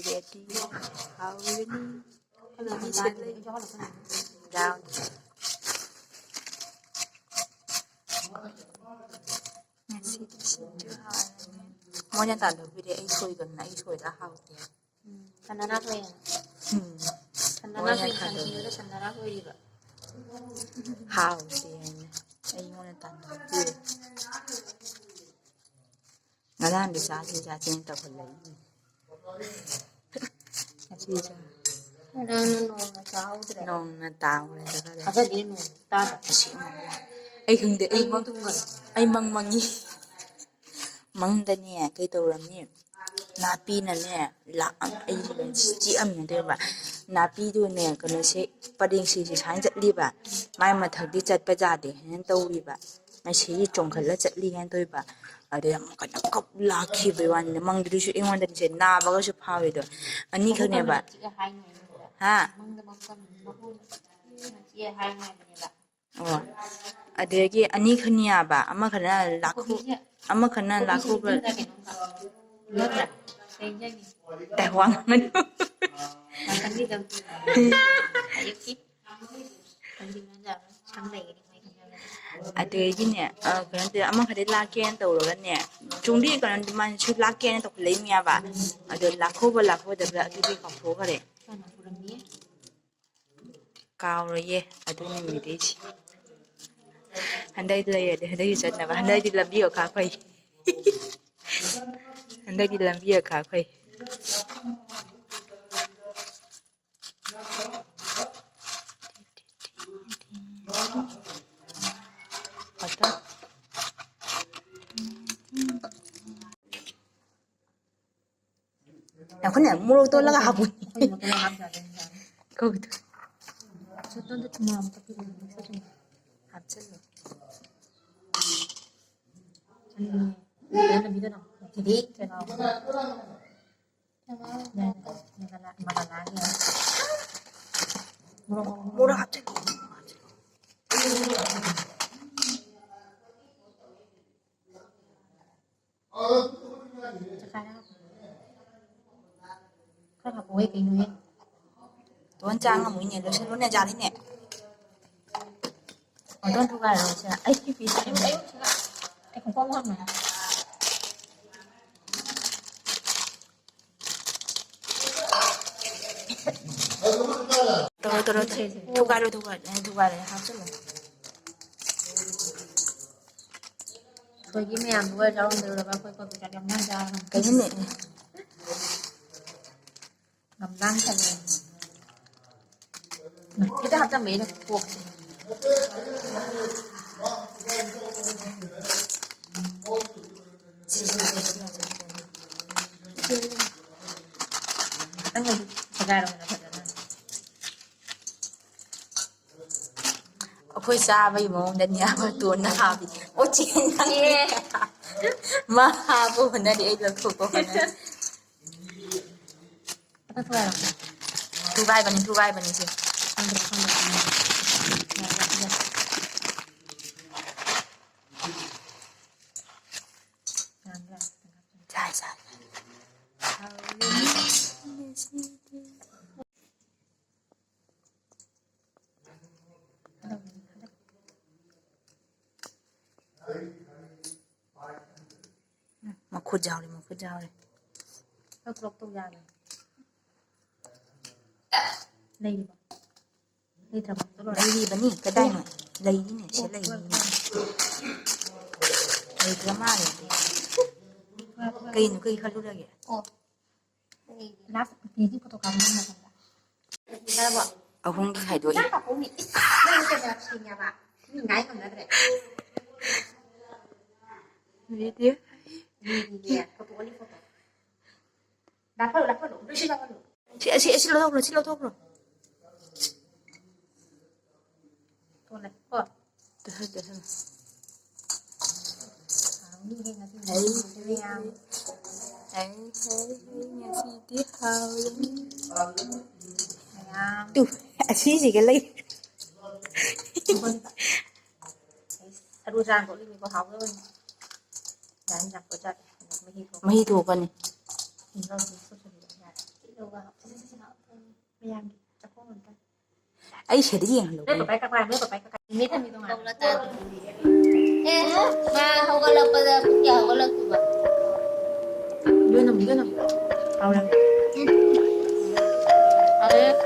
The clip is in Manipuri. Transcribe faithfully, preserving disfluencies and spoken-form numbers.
ꯔꯦꯗꯤ꯫ ꯍꯥꯎꯔꯅꯤ꯫ ꯌꯥꯎꯗꯦ꯫ ꯉꯁꯤꯗꯤ ꯁꯤꯡꯖꯨ ꯍꯥꯎꯔꯅꯤ꯫ ꯃꯣꯏꯅ ꯇꯥꯟꯊꯣꯛꯄꯤꯔꯦ, ꯑꯩ ꯁꯣꯏꯕꯅꯤꯅ, ꯑꯩ ꯁꯣꯏꯔ ꯍꯥꯎꯇꯦ꯫ ꯎꯝ, ꯁꯟꯗꯅꯥ ꯊꯣꯛꯑꯦꯅ꯫ ꯎꯝ꯫ ꯁꯟꯗꯅꯥ ꯃꯣꯏꯅ ꯊꯣꯛꯏ ꯊꯥꯗꯣꯛ- ꯁꯟꯁꯤꯡꯗꯨꯗ ꯁꯟꯗꯅꯥ ꯊꯣꯛꯏꯕ꯫ ꯍꯥꯎꯇꯦꯅ ꯑꯩꯉꯣꯟꯗ ꯇꯥꯟꯊꯣꯛꯄꯤꯔꯦ꯫ ꯉꯔꯥꯡꯗꯤ ꯆꯥꯁꯤ ꯆꯥꯁꯤꯅ ꯇꯧꯈꯠꯂꯛꯏ꯫ ꯉꯁꯤ ꯆꯥ-, ꯉꯔꯥꯡꯅ ꯅꯣꯡꯅ ꯆꯥꯍꯧꯗ꯭ꯔꯦ꯫ ꯅꯣꯡꯅ ꯇꯥꯍꯧꯔꯦ ꯈꯔ꯫ ꯊꯥꯖꯗꯦ ꯅꯣꯡ ꯇꯥꯗꯕ꯫ ꯑꯁꯦꯡꯕ꯫ ꯑꯩ ꯈꯪꯗꯦ, ꯑꯩ ꯑꯩ ꯃꯪ-, ꯇꯨꯝꯈ꯭ꯔꯦ꯫ ꯑꯩ ꯃꯪ ꯃꯪꯉꯤ꯫ ꯃꯪꯗꯅꯦ ꯀꯩ ꯇꯧꯔꯝꯃꯤ? ꯅꯥꯄꯤꯅꯅꯦ ꯂꯥꯛ-, ꯑꯩ ꯆꯤꯛꯑꯝꯃꯦ ꯑꯗꯨꯒ ꯅꯥꯄꯤꯗꯨꯅꯦ ꯀꯩꯅꯣꯁꯦ ꯄꯔꯦꯡꯁꯤꯁꯦ ꯁꯨꯃꯥꯏꯅ ꯆꯠꯂꯤꯕ, ꯃꯥꯏ ꯃꯊꯛꯇꯤ ꯆꯠꯄ ꯌꯥꯗꯦ ꯍꯥꯏꯅ ꯇꯧꯔꯤꯕ, ꯃꯁꯤꯒꯤ ꯆꯣꯡꯈꯠꯂ ꯆꯠꯂꯤ ꯍꯥꯏꯅ ꯇꯧꯔꯤꯕ꯫ ꯑꯗꯩ ꯑꯃꯨꯛ ꯀꯟꯅ ꯀꯞ ꯂꯥꯛꯈꯤꯕꯩ ꯋꯥꯅꯤꯗ꯫ ꯃꯪꯗꯨꯗꯁꯨ ꯑꯩꯉꯣꯟꯗꯅꯤꯁꯦ ꯅꯥꯕꯒꯁꯨ ꯐꯥꯎꯋꯦꯗꯣ꯫ ꯑꯅꯤꯈꯛꯅꯦꯕ꯫ ꯃꯕꯨꯛꯀ ꯍꯥ? ꯃꯪꯗ ꯃꯕꯨꯛꯀ ꯃꯕꯨꯛ ꯆꯤꯛꯑꯦ ꯍꯥꯏꯅꯨ ꯍꯥꯏꯕꯅꯦꯕ꯫ ꯑꯣ꯫ ꯑꯗꯒꯤ ꯑꯅꯤꯈꯛꯅꯤꯌꯥꯕ, ꯑꯃꯈꯛꯅ ꯂꯥꯛꯈꯨ-, ꯀꯣꯕꯤꯁꯦ, ꯑꯃꯈꯛꯅ ꯀꯣꯕꯤꯁꯦ ꯂꯥꯛꯈꯨꯕ꯫ ꯅꯠꯇ꯭ꯔꯥ? ꯀꯩ ꯏꯟꯖꯥꯡꯅꯣ? ꯇꯥꯏꯋꯥꯟ ꯉꯥꯅꯨ꯫ ꯉꯥꯛꯇꯪꯒꯤꯗꯃꯛ꯫ ꯑꯌꯨꯛꯀꯤ꯫ ꯁꯪ ꯂꯩꯒꯅꯤ ꯃꯣꯏ ꯈꯪꯅꯕꯅꯤ꯫ ꯑꯗꯒꯤꯅꯦ, ꯑ, ꯀꯩꯅꯣ ꯇꯧꯋꯦ, ꯑꯃꯈꯛꯇꯤ ꯂꯥꯛꯀꯦꯅ ꯇꯧꯔꯒꯅꯦ, ꯆꯨꯝꯕꯤ ꯀꯩꯅꯣ ꯃꯥꯁꯨ ꯂꯥꯛꯀꯦꯅ ꯇꯧꯈꯠꯂꯛꯏꯅꯦꯕ꯫ ꯑꯗꯣ ꯂꯥꯛꯍꯧꯕ ꯂꯥꯛꯍꯧꯗꯕ꯭ꯔꯥ ꯑꯗꯨꯗꯤ ꯀꯥꯎꯊꯣꯛꯈ꯭ꯔꯦ꯫ ꯀꯥꯎꯔꯣꯏꯌꯦ ꯑꯗꯨ ꯅꯨꯃꯤꯠꯇꯩꯗꯤ꯫ ꯍꯟꯗꯛ ꯂꯩꯔꯗꯤ ꯍꯟꯗꯛꯀꯤ ꯆꯠꯅꯕ꯫ ꯍꯟꯗꯛꯇꯤ ꯂꯝꯕꯤ ꯑꯣꯈꯥꯛ ꯐꯩ꯫ ꯍꯟꯗꯛꯇꯤ ꯂꯝꯕꯤ ꯑꯣꯈꯥꯛ ꯐꯩ꯫ ꯉꯥꯏꯈꯣꯅꯦ, ꯃꯣꯔꯣꯛ ꯇꯣꯠꯂꯒ ꯍꯥꯞꯄꯨ꯫ ꯑꯩꯈꯣꯏ ꯃꯈꯜ ꯍꯥꯞ ꯌꯥꯗꯣꯏꯅꯤ ꯍꯥꯏꯕꯅꯤ꯫ ꯀꯧꯗ꯫ ꯁꯠꯇꯣꯟꯗ ꯊꯨꯝ ꯃꯣꯔꯣꯛ ꯑꯃ ꯇꯣꯠꯄꯤꯔꯣ, ꯍꯥꯞꯆꯜꯂꯣ꯫ ꯎꯝ꯫ ꯂꯝꯕꯤꯗ ꯂꯥꯛꯑꯣ꯫ ꯁꯤꯗꯤ ꯀꯩꯅꯣ꯫ ꯃꯒ ꯂꯥꯛꯑꯒꯦ꯫ ꯃꯣꯔꯣꯛ, ꯃꯣꯔꯣꯛ ꯍꯥꯞꯆꯜꯂꯣ꯫ ꯆꯈꯥꯏꯔ ꯍꯥꯞꯄꯣ꯫ ꯈꯔ ꯍꯥꯞꯄꯛꯑꯣꯍꯦ, ꯀꯩꯅꯣꯍꯦ꯫ ꯇꯣꯟ ꯆꯥ ꯉꯝꯃꯣꯏꯅꯦ, ꯂꯣꯏꯁꯜꯂꯨꯅꯦ, ꯖꯥꯂꯤꯅꯦ꯫ ꯑꯣ, ꯇꯣꯟ ꯊꯨꯒꯥꯏꯔꯣ, ꯁꯦ꯫ ꯑꯩ ꯄꯤ ꯄꯤ ꯁꯦ꯫ ꯑꯩ ꯈꯣꯡꯄꯥꯛ ꯍꯥꯝꯃꯦ꯫ ꯇꯧꯔꯣ, ꯇꯧꯔꯣ, ꯇꯧꯔꯣ꯫ ꯊꯨꯒꯥꯏꯔꯣ, ꯊꯨꯒꯥꯏꯔꯣ꯫ ꯑꯦ, ꯊꯨꯒꯥꯏꯔꯦ, ꯍꯥꯞꯆꯜꯂꯣ꯫ ꯑꯩꯈꯣꯏꯒꯤ ꯃꯌꯥꯝꯗꯨꯒ ꯌꯥꯎꯔꯝꯗꯣꯏꯔꯕ? ꯑꯩꯈꯣꯏ ꯀꯣꯐꯤ ꯆꯥ ꯌꯥꯝ ꯌꯥꯝ ꯆꯥꯔꯕꯅꯤ꯫ ꯀꯩꯅꯣꯅꯦ? ꯌꯥꯝ ꯂꯥꯡ ꯊꯜꯂꯦ꯫ ꯍꯦꯛꯇ ꯍꯥꯞꯆꯟꯕ ꯑꯩꯅ ꯀꯣꯛꯁꯦ꯫ ꯅꯪꯅ ꯁꯦꯒꯥꯏꯔꯣꯗꯅ ꯐꯖꯅ꯫ ꯑꯩꯈꯣꯏ ꯆꯥꯕꯒꯤ ꯃꯑꯣꯡꯗꯅꯦ ꯑꯃ ꯇꯣꯟꯅ ꯍꯥꯞꯄꯤ꯫ ꯑꯣ, ꯆꯦ ꯅꯪ꯫ ꯑꯦ꯫ ꯃꯥ ꯍꯥꯞꯄ ꯍꯣꯠꯅꯔꯤ, ꯑꯩ ꯂꯧꯊꯣꯛꯄ ꯍꯣꯠꯅꯔꯤ꯫ ꯈꯔ ꯊꯨꯒꯥꯏꯔꯣ꯫ ꯊꯨꯒꯥꯏꯕꯅꯤ, ꯊꯨꯒꯥꯏꯕꯅꯤ ꯁꯦ꯫ ꯈꯪꯗ꯭ꯔꯦ, ꯈꯪꯗ꯭ꯔꯦ꯫ ꯌꯥꯔꯦ, ꯌꯥꯔꯦ, ꯌꯥꯔꯦ꯫ ꯌꯥꯔꯦ, ꯌꯥꯔꯦ꯫ ꯁꯥꯏ, ꯁꯥꯏ꯫ ꯃꯈꯨꯠ ꯌꯥꯎꯔꯤ, ꯃꯈꯨꯠ ꯌꯥꯎꯔꯤ꯫ ꯈꯔ ꯀ꯭ꯔꯣꯞ ꯇꯧ ꯌꯥꯔꯦ꯫ ꯂꯩꯔꯤꯕꯣ? ꯂꯩꯇ꯭ꯔꯕꯣ? ꯂꯩꯔꯤꯕꯅꯤ, ꯀꯗꯥꯏꯅꯣ? ꯂꯩꯔꯤꯅꯦ, ꯁꯤ ꯂꯩꯔꯤꯅꯦ꯫ ꯂꯩꯇ꯭ꯔ ꯃꯥꯜꯂꯦ꯫ ꯀꯩꯅꯣ, ꯀꯩ ꯈꯜꯂꯨꯔꯒꯦ? ꯑꯣ꯫ ꯂꯥꯁ ꯄꯤꯄꯤꯒꯤ ꯐꯣꯇꯣ ꯀꯥꯞꯅꯕ ꯃꯇꯝꯗ꯫ ꯌꯥꯔꯕꯣ? ꯑꯍꯨꯝꯒꯤ ꯈꯥꯏꯗꯣꯛꯏ꯫ ꯅꯪ ꯀꯥꯞꯄꯧꯅꯦ꯫ ꯏꯁ, ꯅꯪ ꯀꯦꯃꯦꯔꯥ ꯁꯦꯡꯉꯦꯕ꯫ ꯃꯤ ꯉꯥꯏ ꯉꯝꯅꯗ꯭ꯔꯦ꯫ ꯃꯤꯗꯤ꯫ ꯃꯤꯗꯤꯅꯦ, ꯐꯣꯇꯣ ꯑꯣꯟꯂꯤ ꯐꯣꯇꯣ꯫ ꯂꯥꯞꯍꯜꯂꯨ, ꯂꯥꯞꯍꯜꯂꯨ, ꯂꯣꯏꯁꯤ ꯂꯥꯞꯍꯜꯂꯨ꯫ ꯁꯤ, ꯑꯁꯤ, ꯑꯁꯤ ꯂꯧꯊꯣꯛꯈ꯭ꯔꯣ, ꯁꯤ ꯂꯧꯊꯣꯛꯈ꯭ꯔꯣ꯫ ꯊꯣꯛꯂꯦ, ꯀꯣ? ꯇꯁꯟ, ꯇꯁꯟ꯫ ꯍꯥꯎꯅꯤꯍꯦ ꯉꯁꯤ ꯍꯩ, ꯃꯌꯥꯝ꯫ ꯍꯩ, ꯍꯩ, ꯍꯩ, ꯉꯁꯤꯗꯤ ꯍꯥꯎꯔꯅꯤ꯫ ꯃꯌꯥꯝ꯫ ꯇꯨ, ꯑꯁꯤꯁꯤꯒ ꯂꯩ꯫ ꯁꯔꯨ ꯆꯥ ꯇꯣꯠꯂꯤꯅꯤꯀꯣ, ꯍꯥꯎꯗꯕꯅꯤ꯫ ꯌꯥꯅꯤ, ꯌꯥꯄꯣꯠ ꯆꯥꯗꯦ꯫ ꯃꯍꯤ ꯊꯣꯛꯄ꯫ ꯃꯍꯤ ꯊꯣꯛꯀꯅꯤ꯫ ꯇꯤꯜꯍꯧꯁꯤ ꯁꯨꯞ ꯁꯨꯞ ꯌꯥꯔꯦ꯫ ꯃꯌꯥꯝꯒꯤ ꯆꯥꯛꯈꯣꯝ ꯑꯝꯇ꯫ ꯑꯩ ꯁꯤꯗ ꯌꯦꯡꯍꯜꯂꯨꯒꯦ꯫ ꯅꯣꯏ ꯄꯄꯥꯏ ꯀꯛꯄ ꯍꯥꯏ, ꯅꯣꯏ ꯄꯄꯥꯏ ꯀꯛꯄ ꯍꯥꯏ꯫ ꯃꯤ ꯊꯝꯃꯤ ꯇꯣꯉꯥꯟꯅ꯫ ꯀꯧꯅ ꯇꯥꯗꯦ꯫ ꯑꯦ, ꯃꯥ ꯍꯧꯒꯠꯂꯛꯄꯗ ꯄꯨꯡ ꯀꯌꯥ ꯍꯧꯒꯠꯂꯛꯇꯣꯏꯕ? ꯌꯣꯟꯅꯝ, ꯌꯣꯟꯅꯝ꯫ ꯍꯥꯎꯔꯦ꯫ ꯍꯥꯎꯔꯦ꯫